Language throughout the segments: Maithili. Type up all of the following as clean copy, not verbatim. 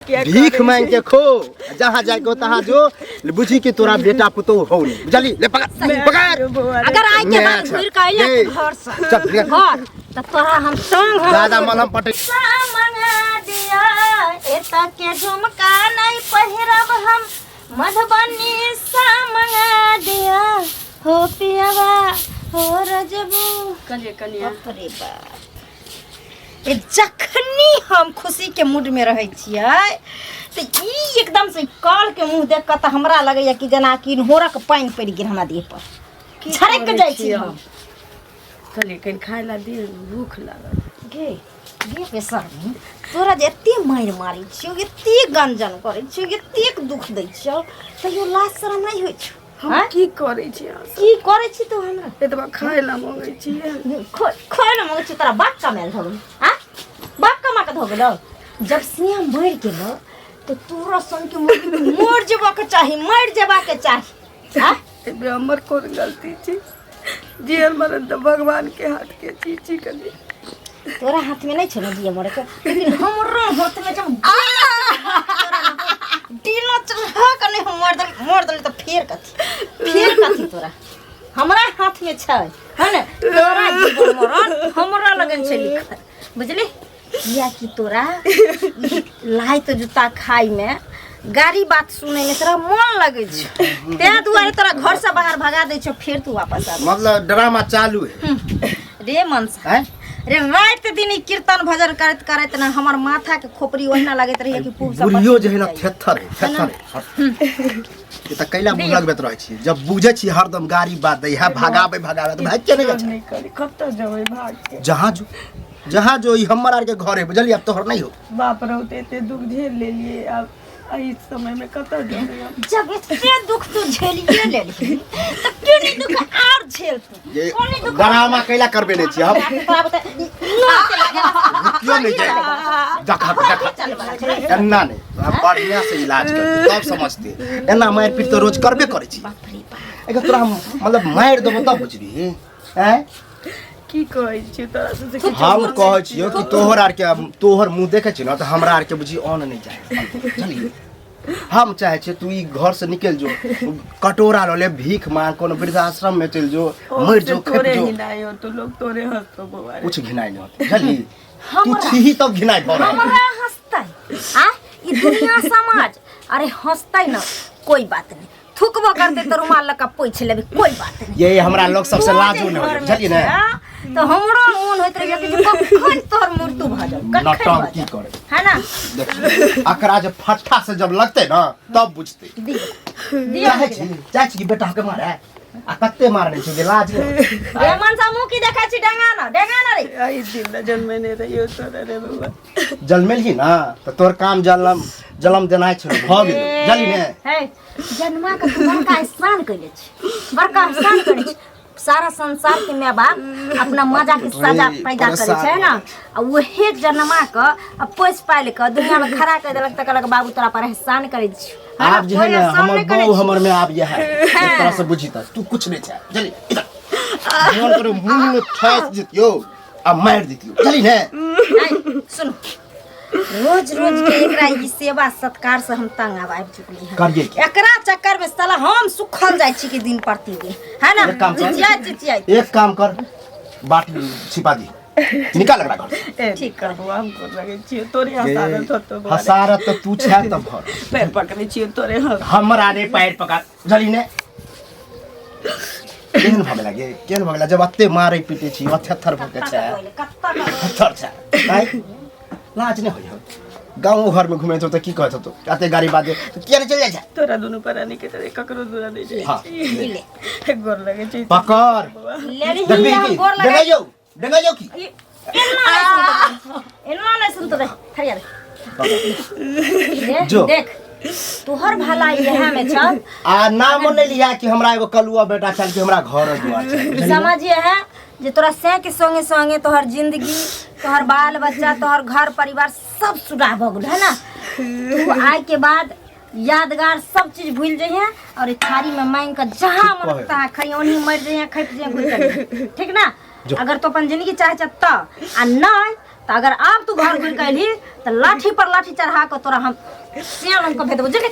किया भीख करै मांग छी? के खो, जहाँ जाए के तहाँ जो, बुझी कि तोरा बेटा पुतोह हो नहीं, बुझली? ले पकड़, मैं पकड़। बौआ रे। अगर आइ के बाद अच्छा। घुर के अइला ले। घर से चल, निकल। घर त तोरा हम संग हम ज्यादा मलहम पटे मंगा दिया, एत के झुमका नहीं पहिरब हम, मधुबनी सा मंगा दिया हो पियावा हो रजबू। कलिए कनिया। बाप रे बाप, ए जखनी हम खुशी के मूड में रहै छियै तऽ ई एकदम से कल के मुंह देख कऽ तऽ हमरा लगैया कि जेना कि नोरक पानि पड़ि गेल हमरा देह पर, की झरकि करै जाइ छी छियै? हम। कहलिए कनि खाय ला दिअ, भूख लागल। गे गे बेशर्मी, तोरा जे एते मारि मारै छियौ, एते गंजन करै छियौ, एतेक दुख दै छियौ, तैयो लाज शरम नहि होइ छौ? हम आँय? की करै छी अहाँ सब? की करै छी तू हमरा? एतबा खाय ला मंगै छियै। खोए ने मंगै छी, तोरा बाप कमायल धऽ गेलौ? आँ, बाप कमा कऽ धऽ गेलौ? जब सिया मरि गेलौ तऽ तोरा संग के मरि जेबाक चाही, मरि जेबाक चाही। आँ? एहिमे हमर कोन गलती छै? जियल मरन तऽ भगवान के हाथ के चीज छी कनि। तोरा हाथ में नहीं छो ना जिए मरे के, लेकिन हमरो हाथ में जब डीनो चढ़ा के नहीं हम मर दल, मर दल तो फेर कथी, फेर कथी? तोरा हमरा हाथ में छै है ने, तोरा जीवन मरण हमरा लगन छै लिखल, बुझली? किया कि तोरा लाइ तो जूता खाइ में, गाड़ी बात सुनै में तोरा मन लगै छै, तें दुआरे तोरा घर से बाहर भगा दै छौ, फेर तू वापस आबै। मतलब ड्रामा चालू है। रे मनसा। हैं? रे, राति दिन ई कीर्तन भजन करैत करैत ने हमर माथा के खोपड़ी ओहिना लगैत रहैया कि पूब से बुढ़ियो पश्चिम जे है ना जाइए। थेथर है, थेथर है। ई तऽ कैला मुँह लगबैत रहै छी? जब बुझै छी हरदम गाड़ी बात दै है, भगाबै भगाबै तऽ भागि के नहि जाइ छै। नहि करी, कतऽ जेबै भाग के? जहाँ जो, जहाँ जो, ई हमर आर के घर है, बुझलियै? आब तोहर नहीं हो। बाप रहते एते दुख झेल लेलिए, आब एहि समय में कतऽ जेबै हम? जब एते दुख तू झेलिए लेलही तऽ केनी दुख आर झेल तू? ये कोनी दुख डरामा कैला करबे नहीं छी हम। तोरा बता, ई रुकियो नहीं जाए, देखा देखा, एना नहीं, तोरा बढ़िया से इलाज कर तब समझते। एना मारि पीट तऽ रोज करबे करै छी। बाप रे बाप। एकर तोरा हम मतलब मारि देबो तब बुझबही? हैं? की कहै छी तोरा से किछु? हम कहै छियौ कि तोहर आर के तोहर मुँह देखै छी ने तऽ हमरा आर के बुझी अन्न नहि चाही, बुझलियै? हम चाहै छियै तू ई घर से निकलि जो, कटोरा लऽ ले, भीख मांग, कोनो वृद्धाश्रम में चलि जो, मरि जो, खपि तोरे जो। हिनाइ हो तो लोग तोरे हंसतो बौआ रे। कुछ घिनाइ नहि होतै, बुझलियै? तू हमरा छीही तब घिनाइ भऽ रहल। हमरा हंसतै आ ई दुनिया समाज? अरे हंसतै ना, कोई बात नहीं, थुकबो करतै तऽ रुमाल लऽ कऽ पोछि लेबै, कोई बात नहीं। ये हमरा लोग सबसे तू लाजो जे नहि होइए, घरमे बुझलियै ने? छह, तऽ हमरो मोन होइत रहैए कि जे कखन तोहर मृत्यु भऽ जाउ, कखन भऽ नौटंकी जाउ, करै। है ना? देखियौ, एकरा जे फट्टा से जब लगतै ना तब बुझतै। दियौ दियौ। चाहै छी, चाहै छी कि बेटा के मारे? आ कते मारने छी जे लाज नहि होइत? रे मनसा, मुँह की देखै छी? डेंगा ना, डेंगा ना रे। एहि दिन ला जन्मेने रहियो तोरा रे बौआ। जन्मेलही ना तऽ तोहर काम जलम जलम देनाइ छौ, भऽ गेल, बुझलही ने? हे, जन्मा के तू बड़का एहसान कैले छी, बड़का एहसान करै छी। सारा संसार के माय बाप अपना मजा के सजा रे, पैदा करै परेशान छै ना, आ उहे जन्मा के आ पोसि पालि के दुनिया में खड़ा कर देलक तऽ कहलक बाबू तोरा पर एहसान करै छी। है ना? आब जे है कोई ने एहसान हमर नहि करै बहू छी। हमर में आब यह है एक तरह से बुझी तऽ तू कुछ नहीं चाहे, जल्दी इधर मन करू मुंह में ठेस दितियो आ मारि दितियो, बुझली ने? आइ, सुन, रोज रोज के एकरा ई सेवा सत्कार से हम तंग आब आबि चुकली हन। करिए की? एकरा चक्कर में साला हम सुखल जाइ छी कि दिन प्रतिदिन, है ना? एक काम कर। चिचियाइ चिचियाइ। एक काम कर, बाटी छिपा दी, निकाल एकरा घर से। ए ठीक। कर बौआ, हम गोर लगै छियौ, तोरे हसारत होतो बौआ रे। हसारत तऽ तू छै तऽ भर। पैर पकड़ै छियौ तोरे हंस। हमरा रे पैर पकड़, बुझली ने? केहन भऽ गेला गे, केहन भऽ गेला? जब एते मारै पीटे छी, अथेथर भऽ के छै। कत्ता कत्ता। थेथर छै। आँय? लाज नहि होइ हौ? गाँव घरमे घुमै छौ तऽ की कहैत हौ? एते गाड़ी बाजे तऽ किया नहि चलि जाइ छै? तोरा दुनू प्राणी के तरह ककरो दूरा नहि जाइ हाँ। छी। ले। गोर लगै छै। पकड़। बौआ। लेलही। देखबी हम की गोर लगाइ। डेंगाइयौ, डेंगाइयौ की? एना नहि सुनतौ, एना नहि सुनतौ रे, थरिया रे। ले, जो। देख, तोहर भला इएह में छ। आ नाम नहि लिया कि हमरा एगो कलुआ बेटा छल कि हमरा घर दुआर छै, बुझलियै? समझिए है जे तोरा से के संगे संगे तोहर जिंदगी, तोहर बाल बच्चा, तोहर घर परिवार सब सुराह भऽ गेल है ना। तू आय के बाद यादगार सब चीज भूल जइहे और ई थारी में मांग के जहाँ मन कहे। तहाँ खइहे, ओनही मर जइहे, खपि जइहे, घुरि चलि जइहे। ठीक ना? जो। अगर तो अपन जिंदगी चाहे छ तऽ, आ नहीं तऽ तऽ अगर आब तू घर घुरि कऽ अयलही तऽ लाठी पर लाठी चढ़ा कऽ तोरा हम सियान कऽ भेज देबो बुझली।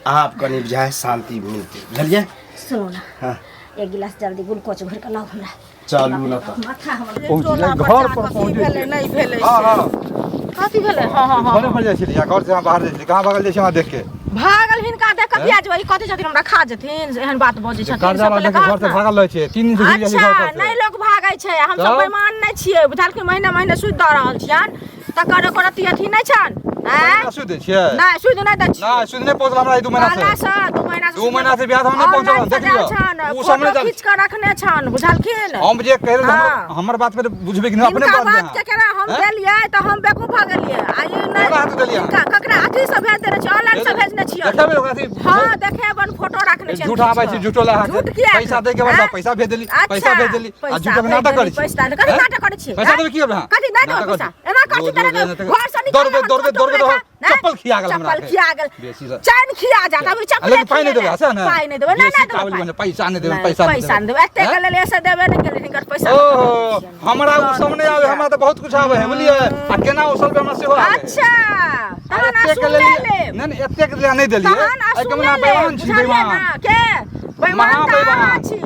आब कनि बुझाय शान्ति मिलतै, बुझलियै? सुनू ने। हाँ। एक गिलास जल्दी ग्लूकोज भरि कऽ लाउ हमरा। चलू ने तऽ। माथा हमर पहुँच टोला गेलियै, पर घर जा पर कऽ पहुँच की भेलै गेलियै। नहि भेलै। हाँ हाँ। कथी भेलै? हँ हँ हँ। घरे पर जाइ छलियै, घर से अहाँ बाहर जाइ छलियै, कहाँ भागल जाइ छी हमरा देख के? भागल हिनका देख कऽ किया जेबै? ई कथी छथिन, हमरा खा जेथिन, एहन बात बजै छथिन। कर्जा सब वाला पहिले देख के घर कहत से ने। भागल रहै छियै, 3 दिन से घुरि जाइ छी अच्छा घर पर से। नहि, लोक भागै छै, हमसब तब? बेईमान नहि छियै, बुझलखिन? महीना महीना सूद दऽ रहल छियनि, तकर एको रत्ती अथी नहि छनि। आँय? महीना सूद दै छियै? नहि, सूद नहि दै छियै। नहि, सूद नहि पहुँचल हमरा ई 2 महीना कहला से। से 2 महीना से। 2 महीना से ब्याज हम नहि पहुँचल ऑनलाइन हन, देख से लिअ। देल छनि, ओ सब नहि फोटो जानै। खींच कऽ रखने छनि, बुझलखिन? हम जे कहि रहल हाँ। हमर बात पर बुझबै कि नहि अपने हिनका बात बात के केना हम हैं? देलियै तऽ हम बेवकूफ भऽ गेलियै आ ई नहि। केकरा हाथ देलियै? हिनका ककरा अथी से भेज देने छियै, ऑनलाइन से भेजने छियै। देखेबै ओकरा अथी। हाँ देखेबन, फोटो रखने छियै। झूठ आबै छै, झूठो ला झूठ किया? पैसा दै के बाद हैं? पैसा भेज देली, अच्छा, पैसा भेज देली आ पैसा झूठ के भेज नाटक देली, करै छी। पैसा कथी हैं? नाटक करै छी? पैसा हैं? देबै की करबै अहाँ? कथी नहि देबै नाटक पैसा? करै छी। एना करै छी रोज- तेना रोज देबै। घर से निकाल दौड़बै दौड़बै दौड़बै दौड़बै, चप्पल खिया गेल हमरा चप्पल के। खिया गेल। बेसी से- चैन खिया जात अभी चप्पल। लेकिन पाइ नहि देबै से ने। पाइ नहि देबै, नहि बेसी नहि देबै काबिल पाइ। बने, पैसा नहि देबै, नहि, पैसा नहि पैसा नहि देबै। एते हैं? के लेल ऐसे देबे नहि केलियै हिनकर पैसा। ओहो, हमरा ओ सब नहि आबै, हमरा तऽ बहुत कुछ आबै है, बुझलियै? आ केना ओ सब हमरा सेहो आबै है। अच्छा, तहन एतेक असुले लेलियै- लेब। नहि नहि, एतेक ले नहि देलियै। तहन एहिके असुले मने लेब, बेईमान छी, बुझलियै बेईमान। ना? के बेईमान महा तऽ अहाँ बेईमान। छी,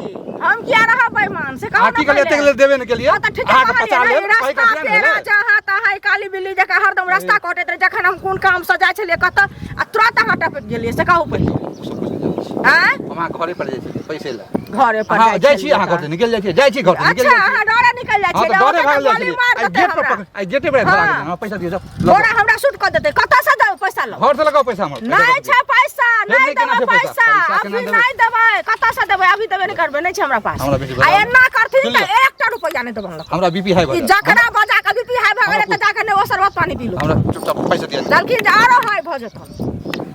हम किया रहब बेईमान से कहू अहाँ ने की कहलियै? पहिले। एतेक लेल देबे नहि केलियै। हँ तऽ ठीके अहाँके कहलियै पचा ने, लेब, पाइ रास्ता ककरा ने पेरा भेलै? जहाँ तहाँ ई काली बिल्ली जकाँ हरदम रास्ता कटैत रहै। जखन हम कोन कामसँ जाइ छलियै कतऽ आ तुरंत अहाँ टपकि गेलियै, से कहू पहिले। ओ सब कुछ नहि जानै छी। आँय? हम अहाँ घरे पर जाइ छलियै पैसे लए। घरे पर अहाँ जाइ जाइ छी, छलियै अहाँ घर तऽ। से निकलि जाइ छी, जाइ छी घर से निकलि अच्छा जाइ छी। अहाँ डरे निकलि जाइ हँ छियै तऽ ने, डरे ओतऽ भागल जाइ गोली छलियै। मारि आइ देतै गेट पर हमरा। पकड़, आइ गेटे पर धरा हाँ। गेलै। हमरा पैसा दिअ, जाउ। तोरा हमरा सूट कऽ देतै, कतऽसँ देबै पैसा लऽ? घर से लगाओ पैसा हमर। पैसा नहि दऽ छै पैसा, फेर नहि नहि केना देबै छै पैसा? पैसा। पैसा केना अभी देबै? नहि देबै, कतऽसँ देबै? अभी देबै नहि करबै, नहि छै हमरा पास। हमरा बेसी आ बता। एना करथिन सुन तऽ लिअ। एकटा रुपैआ नहि देबनि लऽ। हमरा बीपी हाई भऽ ई जायत। जकरा बजा कऽ बीपी हाई भऽ गेलै हमरा तऽ जाकऽ नहि ओ शरबत पानी पी लो। हमरा चुपचाप पैसा दिअ। कहलखिन जे आरो हाई भऽ जेतनि।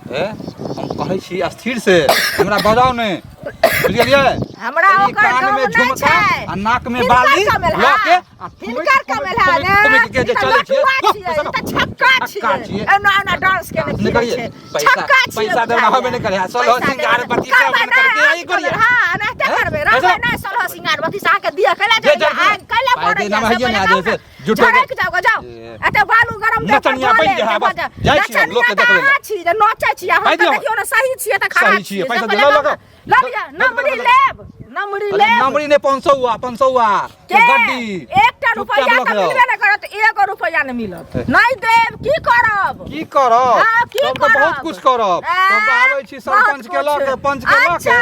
ए, हम कहै छी स्थिर से हमरा बजाउ नहि, बुझि गेलियै? हमरा ई ओकर कान गम में नहि झुमका छै। आ नाक में हिनकर बाली कमेल लऽ के है। आ हिनकर कमेल है ठुमकि ने। ठुमकि के जे ई तऽ चलै छियै। लटुआ लो, छियै, पैसा ई तऽ छक्का छक्का छियै। छियै। एना एना डांस केने नहि फिरै करियै। छै। पैसा छक्का छियै। पैसा देना होबे नहि करे। सोलह पैसा श्रृंगार देबै। बत्ती सब करबै करके नहि, आई करियै। हाँ, एनाहिते हैं? करबै। पैसा- रहबै नहि सोलह श्रृंगार बत्ती से अहाँके दिअ कैला जे जाइए, जरकिन। आगि कैला पाइ पड़ैए, देना से होइए पहिले ने, कहू जे ने। झूठो के- झरकि जाउ गो, जाउ। ए। एते बालू गरम देह पर नचनिया धऽ बनि लेब, जाइ है, से बस। बजऽ। जाइ छी हम, लोकके नचनिया तऽ देखबै लए। अहाँ छी जे नचै छी, हम पाइ तऽ दिअ। देखियौ ने सही छियै तऽ खराब सही छियै, छियै, पैसा से दिअ, पहिले लऽ कहू ने। लऽ। लऽ लिअ, नमरी लेब, नमरी अरे लेब। नमरी ने 500 500 के? गड्डी एकटा चुपचाप रुपैआ लऽ तऽ के जाउ। मिलबे नहि करत, एगो रुपैआ नहि मिलत। ए। नहि देब, की करब? की करब? हाँ, की तब तऽ बहुत करब? कुछ करब। तब तऽ आबै छी सरपंच के लऽ के, पंच के लऽ के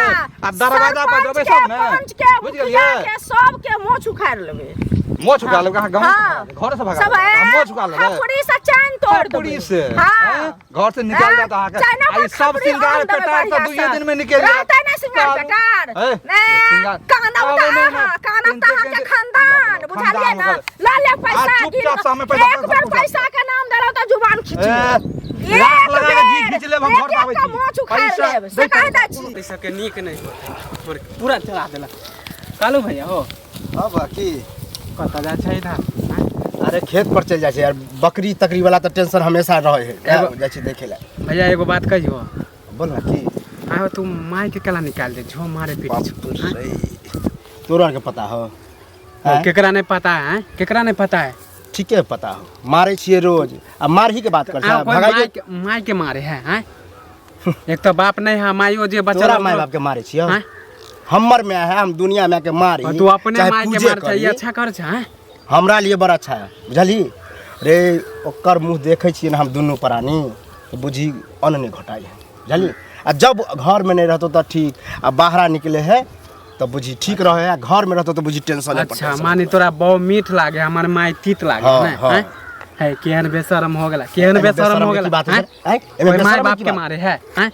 आ दरवाजा पर सरपंच जेबै के, सब ने। पंच के, बुझि मुखिया गेलियै? के, सबके मोछ उखाड़ि लेबै। मोछ उखा लेबै अहाँ गाँव हाँ। घर से भगा सब देबै, अहाँ मोछ उखा लेबै। खपड़ी से चैन तोड़ देबै। खपड़ी से हाँ। हैं? घर से निकाल जात अहाँके। चाइना आ ई पर सब खपड़ी श्रृंगार आन देबै पेटार तऽ बढ़िआँ दुइये से। दिन में निकलि जायत। रहतै नहि श्रृंगार चलू। पेटार। ए, ने, श्रृंगार- कानब आबै तऽ नहि, नहि। अहाँ, कानब तऽ अहाँके खानदान, बुझलियै खानदान ने? ओकर। लऽ लेब पैसा, आ चुपचाप से हमे पैसा एक बेर पहुँचा पैसा के नाम देलहुँ तऽ जुबान खींच ए, लेब। राख एक लगा के जी बेर, खींच लेब, हम घर एक पर आबै एक का छी। मोछ उखाड़ि पैसा लेब, से दै कहि दै छी। पैसा के नीक नहि होतै, तोड़ के पूरा चला देलक। कालू भैया हो। हँ बा, की? कतऽ जाइ छै इधर? अरे खेत पर चलि जाइ छै यार, बकरी तकरी वाला तऽ टेंशन हमेशा रहै है। एगो- जाइ छी देखे लए। भैया एगो बात कहियो? बोल ना, की? आहो तू माय के केला निकाल दे झो मारे पीटे बाप छौ। रे, तोरा आरके पता हो? ओ, केकरा नहीं पता है? केकरा नहीं पता है? ठीके पता हो, मारै छियै रोज आ मारही के बात कर आहो, कोई भगाइ। माय के, माय के मारे है? हैं? एक तो बाप नहीं है, माइयो जे बचल तोरा ओकरो- माय बाप के मारै छियै? हैं? हमर माय है, हम दुनिया माय के मारी और तू अपने चाहे माय के पूजे मार करी। चाहिए, अच्छा कर छे, हैं? हमरा लिए बड़ा अच्छा है, बुझलही रे? ओकर मुँह देखै छियै ने हम दुनू प्राणी तऽ बुझी अन्न नहि घोटाइ है, बुझलही? आ जब घरमे नहि रहतौ तऽ ठीक, आ बाहरा निकले है तऽ बुझी ठीक रहे है, आ घरमे रहतौ तऽ बुझी टेंशन। अच्छा मानी तोरा बहु मीठ लागे, हमार माय तीत लागे। हाँ, ने, हाँ। हैं? है केहन बेशरम हो गेला, केहन एमे बेशरम हो बेशरम के गेला की बात हैं? है? हैं? एमे कोई माय बेशरम बाप की के बात? मारे है, हैं?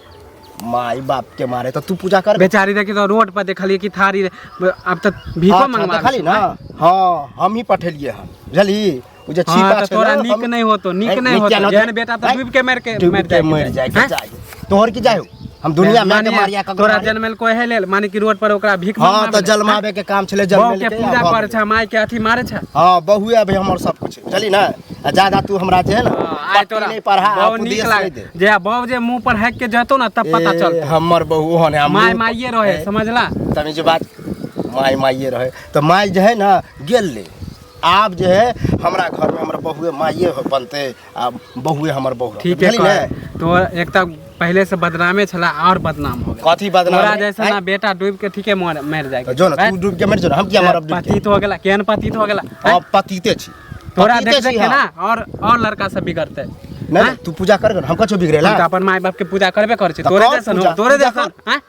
माय बाप के मारे तऽ तू पूजा कर। बेचारी देखी तो रोड पर देखलिए कि थारी अब तो भीखो अच्छा, मंगवा देखली ना? हाँ, हम ही पठेलिए हन, बुझलही? उ जे हाँ, छिपा तऽ छै तोरा ने, नीक हम- नहीं होतो, नीक हैं, नहीं होतो। किया न होतो? जेहन बेटा तऽ हैं? डूबि के मरि के डूबि मरि के जाइके मरि जाइके हैं? चाही। तोहर की जाय हो? हम दुनिया में के मानिए, मारिया ककरो तोरा मारी। जनमेल कोई है लेल माने कि रोड पर ओकरा भीख हाँ मंगवाबै तऽ लेल, जलमाबे के काम छलै हैं? बहू जलमेल के के पूजा आ भऽ पर गेलै। छै, माय के अथी मारे छै। हाँ, बहुए अभी हमर सब कुछ है, बुझली ना? आ ज्यादा तू हमरा जे है ना हाँ, आइ पट्टी तोरा नहीं पढ़ा आ बहू नीक उपदेश लागे नहीं दे। जे बहू जे मुंह पर हैक के जतो ना तब पता ए, चलतो। हमर बहु ओहन है, माय मुँह माइये रहे, ए, समझला? तनी जे बात माय माइये रहे तऽ माय जे है ना गेल ले आब जे है हमरा घर में हमर बहुए माइए बनते आ बहुए हमर बहु रहतै। ठीक है बुझली ने? कह तो एक तऽ पहले से बदनामे छला और बदनाम हो गेल। कथी बदनाम तोरा है? जैसा ना बेटा डूब के ठीके मर मर जाए जो ना तू डूब के मर जो ना हम किया मरब डूब के पतित हो गेला केहन पतित हो गेला हम पतिते छी तोरा पतिते देख छी देख के हम। ना और लड़का सब बिगड़ते। नहीं नहीं, तू पूजा कर हम कछो बिगड़ेला। हम तऽ अपन माय बाप के पूजा करबे करै छी तऽ तोरे कर जैसन हो पूजा, तोरे पूजा जैसन हैं।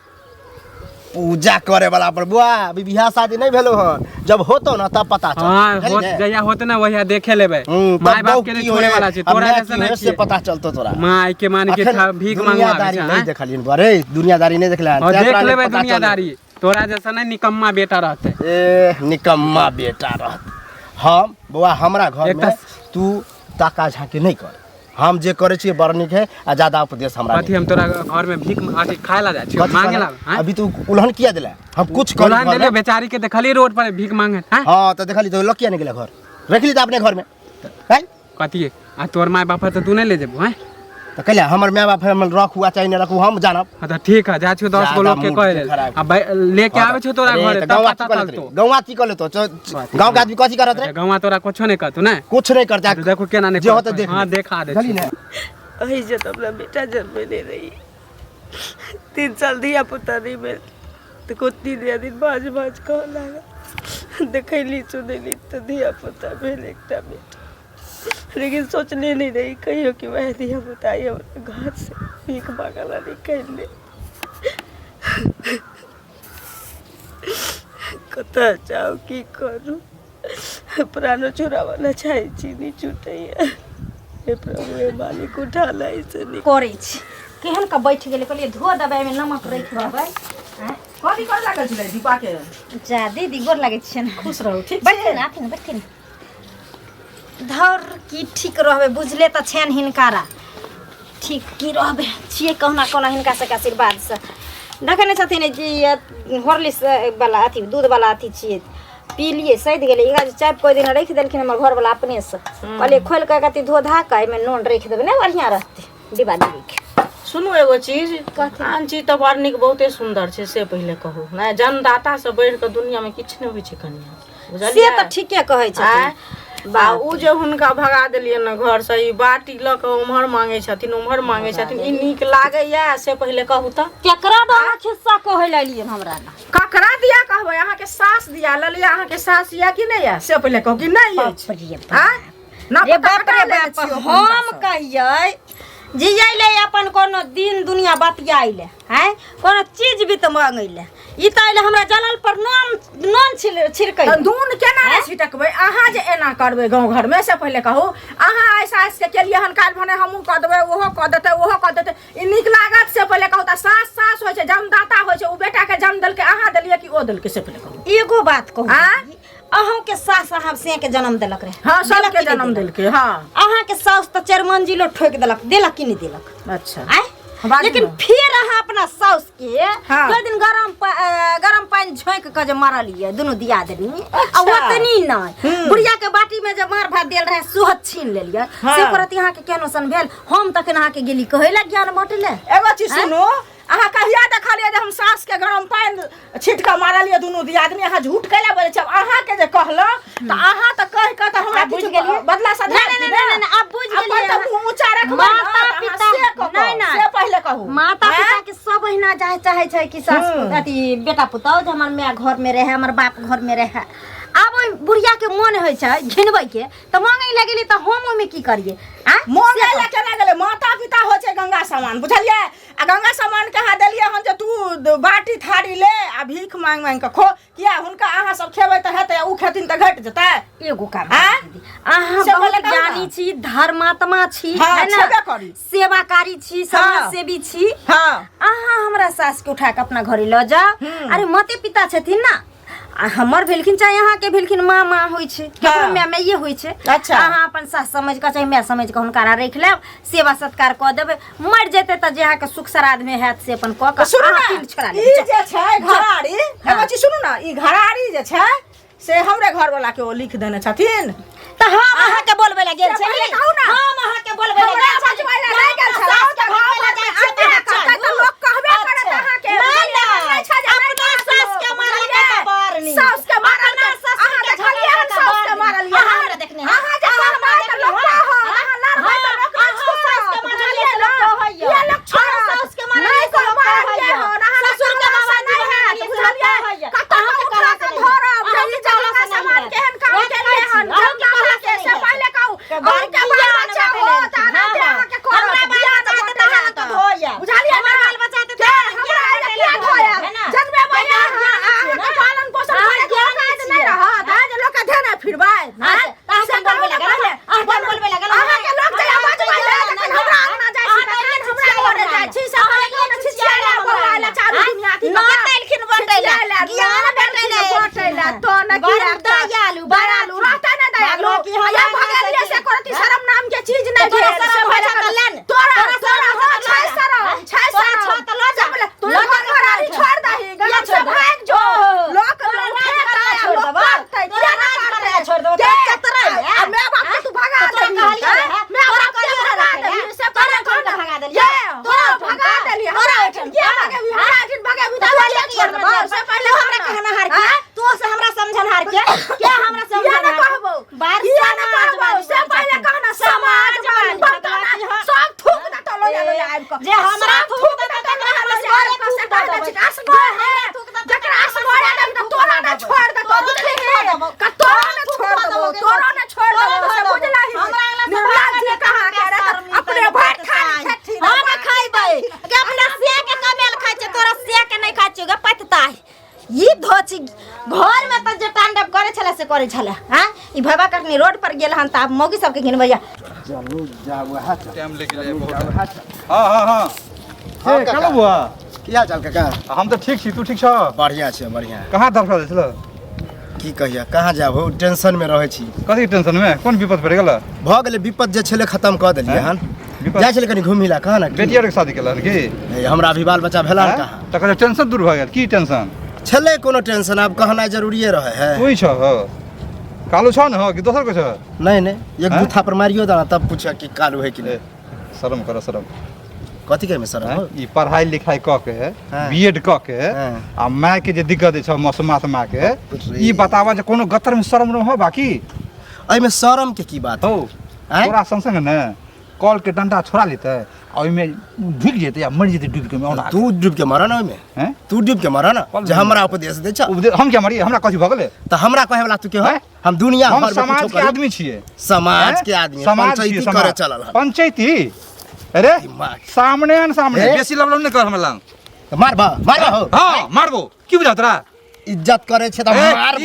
पूजा करे वाला पर बुआ अभी बियाह शादी नहीं भेलो हन जब होतो ना तब पता चल हाँ होत जहिया होते ना वहिया देखे लेबै माय तब बहु बाप के नहीं की छोड़े होए, वाला छी आ तोरा माय जैसन की होए नहीं से छियै। पता चलतो तोरा। माय के मान के अखन भीख मांगवा दुनियादारी छै नहीं हैं? देखलियन बुआ रे दुनियादारी नहीं देखले हन और तें देख तोरा नहीं लेबै पता चलल। दुनियादारी तोरा जैसा नहीं निकम्मा बेटा रहते। ए निकम्मा बेटा रहत हम बौआ हमरा घर एक में तू ताका झांकी नहीं कर हम जे करे छियै बड़ नीक है आ ज्यादा उपदेश हमरा कथी हम तोरा घर में भीख अथी खाए ला जाइ छियौ कथी मांगे ला कहला? अभी तू उल्हन किया दिला हम कुछ कर उल्हन देले बेचारी के देखली रोड पर भीख मांगे हैं। हाँ तो देखली तो लकिया नहीं गेला घर रखली तो अपने घर में हैं। कथी आ तोर माय बाप है तो तू नहीं ले जेबू हैं। तो कहले हमर माय बाप हमर रखुआ चाहे नहीं रखू हम जानब। हाँ तो ठीक है जा छियौ 10 गो ज्यादा लोग के मूड कह के लेल खराब। आ लेके आबै छियौ तोरा अरे, घरे तो तब गौवा पता की कर चलतो। गौवा की कर लेतो गांव के आदमी कथी करत रे। गौवा तोरा कुछो नहीं कहतो ने कुछ नहीं करता तो देखो केना नहीं जे होते करतो। देख हाँ ले। देखा दे बुझली ने अही जे तो अपना बेटा जन्मेने रही 3 साल धिया पुता नहीं भेल तो गोतनी दिया दिन बाज बाज कह लागल देखैली सुनैली तो धिया पुता भेल एकटा बेटा लेकिन सोचने नहीं रही कहियो कि वह धिया पुता आई हमरा घर से भीख मांगला निकलि ले कतऽ जाउ की करू प्राणो छोड़ाबऽ लए चाहै छी नहि छूटैया हे प्रभु हे मालिक उठा लै से नीक करै छी केहन के बैठ गेलै कहलियै धो देबै एहिमे नमक राखि देबै। आँय? कथी करे लागल छलै दीपा के? जा दीदी गोर लागै छियनि। खुश रहू ठीक बैठिन छै? ने आथिन बैठिन धर की ठीक रहबै बुझले तऽ छनि हिनकारा ठीक की रहबै छियै कहुना कहुना हिनका सबके आशीर्वादसँ देखै नहि छथिन जे हॉर्लिक्स वाला अथी दूध वाला अथी छियै पी लिए सधि गेलै। एकरा जे चापि कऽ ओहि दिना राखि देलखिन हमर घरवला अपनेसँ कहलियै खोलि कऽ कथी धो धा कऽ एहिमे नून राखि देबै नहि बढ़िआँ रहतै डिब्बा डिब्बीके। सुनू एगो चीज आन चीज तऽ बड़ नीक बहुते सुन्दर छै से पहिले कहू नहि जन्मदाता से बढ़ि कऽ दुनियामे किछु नहि होइ छै कनिया से बुझलियै तऽ ठीके कहै आँय? छथिन। आ ओ जे हुनका भगा देलियै ने घरसँ ई बाटी लऽ कऽ उम्हर मांगै छथिन उम्हर मांगै छथिन ई नीक लागैया से पहिले कहू तऽ केकरा दऽ खिस्सा कहै लए एलियै हमरा ने? ककरा दिया कहबै? अहाँके सास दिया ललिया अहाँके सास या कि नहि या से पहिले कहू कि नहि अछि? बाप रे बाप। आँय? ना रे पता बाप कटा रे लेने बाप छियौ हम हुनकासँ। कहियै जियैले अपन कोनो दिन दुनिया बतियाइले हैं कोनो चीज भी तऽ मांगैले ई तऽ अइले हमरा जलल पर नून नून छिड़कै तऽ नून केना नहि छिटकबै? अहाँ जे एना करबै गाँव घरमे से पहिले कहू। अहाँ आइ सासके केलियै हन काल्हि भने हमहूँ कऽ देबै ओहो कऽ देतै ओहो कऽ देतै ई नीक लागत से पहिले कहू। तऽ सास सास होइ छै जन्मदाता होइ छै ओ बेटाके जन्म देलकै अहाँ देलियै कि ओ देलकै से पहिले कहू। एगो बात कहू आँय? अहूँ के सास अहाँ से के जन्म देलक रहे हाँ सबके देलक कि नहि जन्म देलक? देलकै। हाँ अहाँ के सास तऽ 4 मंजिलो ठोकि देलक देलक कि नहि देलक? अच्छा आँय? बाजू लेकिन ने। फिर अहाँ अपना साउस के हाँ। दो दिन गरम पानि झोंकि कऽ जे मारलियै दुनू दियादनी आ अच्छा। ओतनी नहि बुढ़िया के बाटी में जे मार भात देल रहे सेहो छीन लेलियै हाँ। से करत अहाँ के केहनो सन भेल हम तखन अहाँ के गेली कहै लए ज्ञान बाँटै लए। एगो चीज सुनू अहाँ कहिया देखलियै जे हम सास के गरम पानि छिट कऽ मारलियै दुनू दियादनी? अहाँ झूठ कैला बजै छी? अहाँ के जे कहलहुँ तऽ अहाँ तऽ कहि कऽ तऽ हमरा आब बुझि किछु गेलियै? बदला सधा नहि, नहि, नहि, नहि, आब बुझि अपन गेलियै तऽ अहाँ। मुँह ऊँचा रखबै ने, माता तऽ अहाँ पिता से कऽ नहि, कहू, नहि। से पहिले कहू। माता आँय? पिता के सब अहिना चाहे चाहे छै कि सास अथी बेटा पुतहु जे हमर माय घर में रहे हमर बाप घर में रहे। आब ओहि बुढ़िया के मन होइ छै घिनबै के तऽ मांगै लए गेली तऽ हम ओहिमे की करियै? आँय? मोन लए केना गेलै? माता पिता होइ छै गंगा समान बुझलियै? आ गंगा समान के अहाँ देलियै हन जे तू बाटी थारी ले आ भीख मांगि मांगि कऽ खो किया हुनका अहाँ सब खेबै तऽ हेतै ओ खेथिन तऽ घटि जेतै? एगो काम आँय? दीदी अहाँ से बहुत पहिले कहू ने। ज्ञानी छी धर्मात्मा छी हाँ, है ना? छेबे करी। सेवाकारी छी समाज सेवी छी। हाँ अहाँ हमरा सास के उठा के अपना घरे लऽ जाउ। अरे माते पिता छथिन ना आ हमर भेलखिन चाहे अहाँ के भेलखिन माँ माँ होइ छै केकरो माय माइए होइ छै। अच्छा। अहाँ अपन सास समझ कऽ चाहे माय समझ कऽ हुनका राखि लेब सेवा सत्कार कऽ देबै मरि जेतै तऽ जे अहाँके सुख श्राद्ध में हैत से अपन कऽ कऽ सुनू अहाँ ने पिंड छोड़ा ई लेबै। जे छै घरारी एगो चीज सुनू ने ई घरारी जे छै से हमरे घरवाला के ओ लिख देने छथिन। तऽ हम अहाँके बोलबै लए गेल से पहिले छली। कहू ने। हम अहाँके बोलबै लए हमरा गेल छली। बजबै लए नहि गेल छली। सास के गाँव भगबै लए घरमे जाइ छियै तऽ अन्याय अहाँ करतै तऽ चलू। लोक कहबे करत अच्छा। अहाँके। नहि, बुझलियै? नहि। नहि छै जे नहि अपना कहत सास लोक, के मारलकै बुझलियै? तऽ बड़ नीक। साउस के मारलकै। अपना सास अहाँ के देखलियै हन झगड़ा साउस के बड़ नीक। मारलियै अहाँ भगेबी, हमरा एहिठाम भगेबी तऽ तोरा तोरा छोड़ छोड़ देबौ। से पहिले तू हमरा कहनहार के तू से हमरा समझनहार के के हमरा किया समझनहार न कहबो? बाहर किया न समाज कहबो? वाली से पहिले कहना समाज वाली बर्तन सब थूक देतौ लोया लोया आबि कऽ। जे हमरा सब थूक देतौ देतौ तकरा लोया हम लोया आबि कऽ। से थूक कहि दै देबै। छी, असगरे जकरा असगरे देबही तऽ तोरा नहि छोड़ि देतौ, बुझलिही? कऽ तोरा नहि छोड़ि देबौ, तोरा नहि छोड़ि देबौ, से बुझलही? निर्लज्ज कहाँ के रे, तऽ अपने भरि थारी खेथिन। हम खैबै गे अपना से के कमेल खाइ छै तोरा से के नहि खाइ छियौ गे पतता ई धोची घर में तऽ जे तांडव करे छले से करे छले हां ई भैबा कखनी रोड पर गेल हन तऽ आब मौगी सबके घिनबैया चलू जा वएह चल टाइम लेके जाइए जा बहुत वएह चल। हाँ हाँ हाँ हाँ, हे काका। कालो बुआ की हाल चाल काका हम तऽ ठीक छी तू ठीक छह बढ़िया छै बढ़िया कहाँ धरफड़ा छल की कहिया कहाँ जाब हो टेंशन में रहै छी कथी टेंशन में कोन विपद पड़ि गेल भऽ गेलै विपद जे छलै खत्म कऽ देलियै हन विपद? जाइ छलै कनि घुमी ला कहाँ ने की? बेटी आरके शादी केलक की ए, हमरा अभी बाल बच्चा भेला आँय? कहाँ तकर टेंशन दूर भऽ गेल की टेंशन छलै कोनो टेंशन आब कहनाइ जरूरिए रहै है तू ही छह कालू छह ने हो कि दोसर को छह नहीं नहीं एक आँय? दू थापर मारियो दाना तब पूछा कि कालू है कि ए, नहीं शर्म कर शर्म कथी कहमे सर आँय? ई पढ़ाई लिखाई कऽ के हाँ। बीएड कऽ के हाँ। आ माय के जे दिक्कत छै मौसमा माय के रे। ई बतावा जे कोनो गतर में शर्म रहो बाकी एहिमे शरम के की बात हो आँय? तोरा संग संग ने कल के डंडा छोड़ा लेतै आ ओहिमे ढुकि जेतै आ मरि जेतै डूबि के ओना तू डूब के मर ना ओहिमे हैं? तू डूब के मर ना कल जे हमरा उपदेश दै छ उपदेश हम क्या मरिए हमरा कथी भऽ गेलै तऽ हमरा कहे वाला तू के हो हैं? हम दुनिया हम भर में समाज कुछो के करी। आदमी छियै समाज हैं? के आदमी समाज पंचायती छियै, करे समाज। चलल हन पंचायती अरे दिमाग। सामने आन सामने ए? बेसी लबलब नहि कर हमरा लग तऽ मारबा मारबा हो हाँ मारबो की बुझा तोरा इज्जत करे छै तऽ ए, मार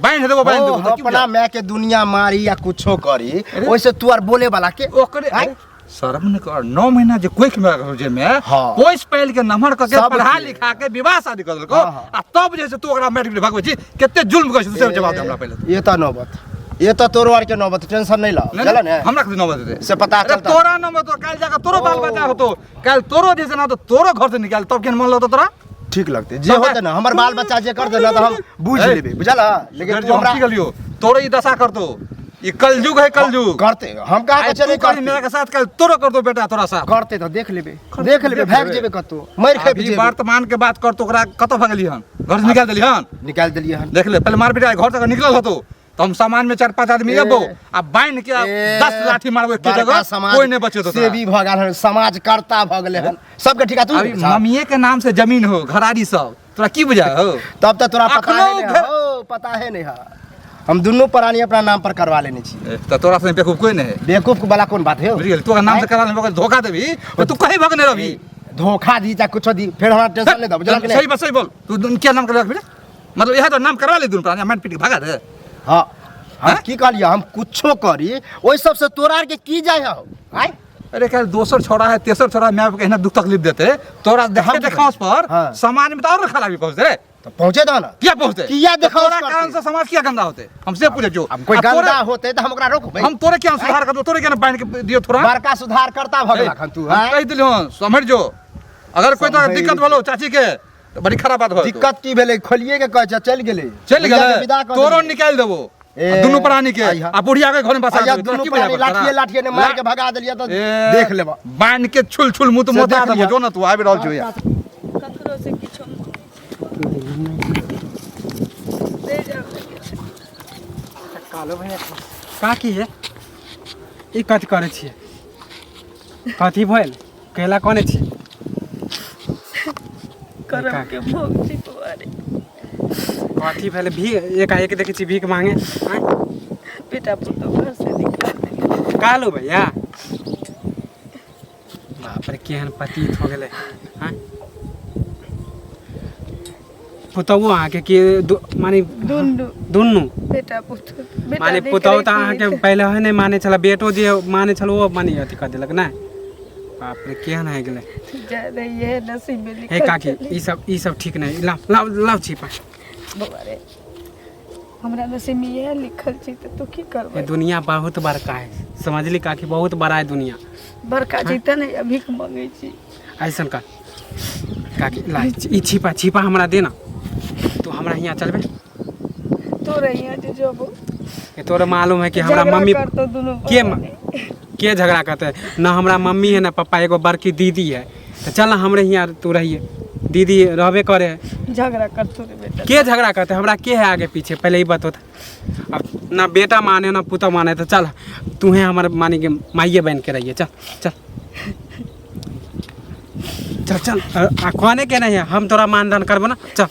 बान्हि देबो बान्हि देबो तऽ की अपना बुझा? माय के दुनिया मारी या कुछो करी ओइसे तू आर बोले वाला के ओकरे आँय? शर्म नहि कर 9 महीना जे कोख में रखल जे में हाँ। पोस पालि के नमहर कऽ के सब पढ़ा के। लिखा के विवाह शादी कऽ देलको हाँ, हाँ। आ तब जे से तू ओकरा मैट्रिक में भगबै छी कते जुल्म करै छी तू सब जवाब दे हमरा पहिले ये तऽ नौबत ये तऽ तोरो आर के नौबत टेंशन नहीं ला नहीं, बुझल नहीं, ने हमरा कथी नौबत हेतै से पता अरे चलता। तोरा नौबत तो काल्हि जाके तोरो बाल बच्चा होतो काल्हि तोरो जे छै ना तो तोरो घर से निकाल तब केहन मन लगतो तोरा ठीक लगते जे होते ना हमर बाल बच्चा जे कर देना तो हम बुझ ए, लेबे बुझल लेकिन तू हम हमरा की कहलियो तोरो ई दशा करतो ई कलयुग है कलयुग करते हम कहा आइ के तू नहीं करी मेरा करते के साथ कल तोरो करतो बेटा तोरा साथ करते तो देख लेबे देख लेबे भाग जेबे कतौ मर खेप अभी जेबे वर्तमान के बात कर तो ओकरा कतऽ भगली हन घर से निकाल देली हन निकाल देलिए हन देख ले पहले मार पीट घर तक निकलल होतो तो हम सामान में चार पांच आदमी ए, अबो आ बांध के ए, 10 लाठी मारबो एक बड़का जगह समाज कोई नहीं बचे तो सेवी भऽ गेल हन समाज कर्ता भऽ गेलै हन सबके ठिका तू अभी मम्मीए के नाम से जमीन हो घरारी सब तोरा की बुझा हो तब तऽ तोरा पता अखनो है नहीं हो पता है नहीं है हम दुनू प्राणी अपना नाम पर करवा लेने छी ए, तऽ तोरा से बेवकूफ कोई नहीं है बेवकूफ वाला कोन बात है बुझि गेल तोरा नाम से करा लेबे धोखा देबी तऽ तू कहीं भगने रहबी धोखा दी चाहे कुछो दी फेर हमरा टेंशन नहीं दो बुझल कि सही नहीं बात सही बोल तू दुन क्या नाम करवा फिर मतलब यह तो नाम करवा ले दुनू प्राणी मार पीट के भगा दे हाँ हम हैं? की कहलियै हम कुछो करी ओहि सबसे तोरा आर के की जाय हो आय अरे कल दोसर छोड़ा है तेसर छोड़ा माय बाप के एहिना दुख तकलीफ देते तोरा देखे हम की देखांस पर हाँ। समाज में तो और खराबी पहुंचते रे तो पहुँचे दो ना किया पहुंचते किया देखांस तोरा करते? कारण से समाज किया गंदा होते हमसे पूछे जो अब कोई आ तोरे- गंदा होते तो हम ओकरा रोकबै हम तोरे क्या सुधार कर दो तोरे क्या बांध के दियो थोड़ा बड़का सुधार करता भऽ गेल अखन तू हम आँय? कहि दिलियो हन, समझ जो अगर कोई तोरा समझि दिक्कत भेलो चाची के तो बड़ी खराब बात हो दिक्कत की भेलै खोलिए के कहै छै चलि गेलै चलि बुढ़िया के गेलै विदा कऽ तोरो देलियै। निकालि देबो ए, आ दुनू प्राणी के आइहा। आ बुढ़िया के घर में बसा आइया देबो तोरा दुनू की बुझाय प्राणी पड़तौ? लाठिए लाठिए ने मारि के भगा देलियै तऽ ए, देख लेबऽ बान्हि के छुल छुल मुँह से मोता देख देबो लिअ। जो न तू आबि रहल छौ यहाँ ककरो से किछो दे जाओ कालो भैया का की है ई कथी करै छियै कथी भेल कैला कोने छी करम के भोग छी कुमारी कथी भेल भी एकाएक देखै छी भीख मांगे आँय? बेटा पुतोह घर से निकाल देलकै। कालो भैया बाप रे केहन पतित हो गेलै आँय? पुतहु अहाँके के माने दुनू दुनू बेटा पुतोह बेटा माने देख पुतहु रही तऽ अहाँके थी। पहिले है नहि मानै छलै बेटो जे मानै छल ओ माने अथी कऽ देलक ने बाप रे केहन होइ गेलै जा रही है नसीब में हे लिखल काकी छलै। ई सब ई सब ठीक नहि लाउ लाउ लाउ छिपा बौआ रे हमरा नसीब में इएह लिखल छै तऽ तू की ये करबै दुनिया बहुत बड़का है समझली काकी बहुत बड़ा है दुनिया बड़का छै तऽ नहि भीख मंगै छी ऐसन कर काकी ला ई छिपा छिपा हमरा दे ना तू हमरा हियाँ चलबे तोरा यहाँ जे जबो ये तोरा मालूम है कि हमरा झगड़ा मम्मी करतौ दुनू के प्राणी। के झगड़ा करते ना हमरा मम्मी है ना पप्पा एगो बड़की दीदी है तो चल ना हमरे हियाँ तू रहिए दीदी रहबे करे है। झगड़ा करतो रे बेटा। के झगड़ा करते, हमरा के है आगे पीछे, पहले ही बतो। अब ना बेटा माने ना पुतोह माने, तो चल तू है हमारे माने के माइये बन के रहिए। चल चल चल चल, आ कहने के नहीं है, हम तोरा मानदान करबो ना। चल